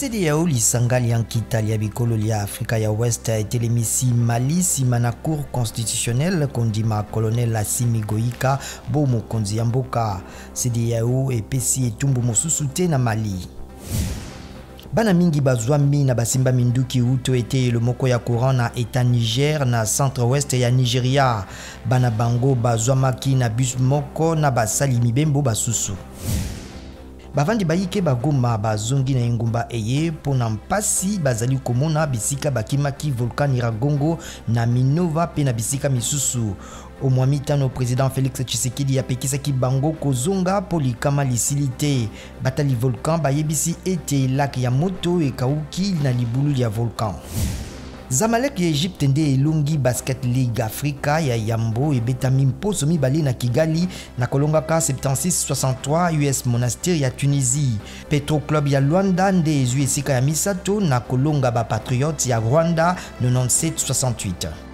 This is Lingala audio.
CEDEAO lisanga lya nkita lya bikolo lya Afrika ya Ouest etelemisi Mali nsima na Cour constitutionnelle kondima colonel Assimi Goïta bo mokonzi ya mboka. CEDEAO epesi etumbu mosusu te na Mali. Bana mingi bazwami na basimba minduki uto eteyelo moko ya courant na Etat Niger na centre-ouest ya Nigeria. Bana bango bazwamaki na bus moko na basali mibembo basusu. Bavandi bayike ba Goma bazongi na engumba eye mpo na mpasi bazali komona bisika bakimaki volcan Nyiragongo na Minova mpe na bisika misusu. Omwa mitano president Felix Tshisekedi apekisaki bango kozonga mpo likama lisili te. Batali volcan bayebisi ete lac ya moto ekauki na libulu lya volcan. Zamalek ya Egypte nde elongi Basket League Africa ya yambo ebetami mposo mibale na Kigali na kolongaka 76-63 US Monastir ya Tunisie. Petro Club ya Luanda nde ezwi esika ya misato na kolonga ba Patriotes ya Rwanda 97-68.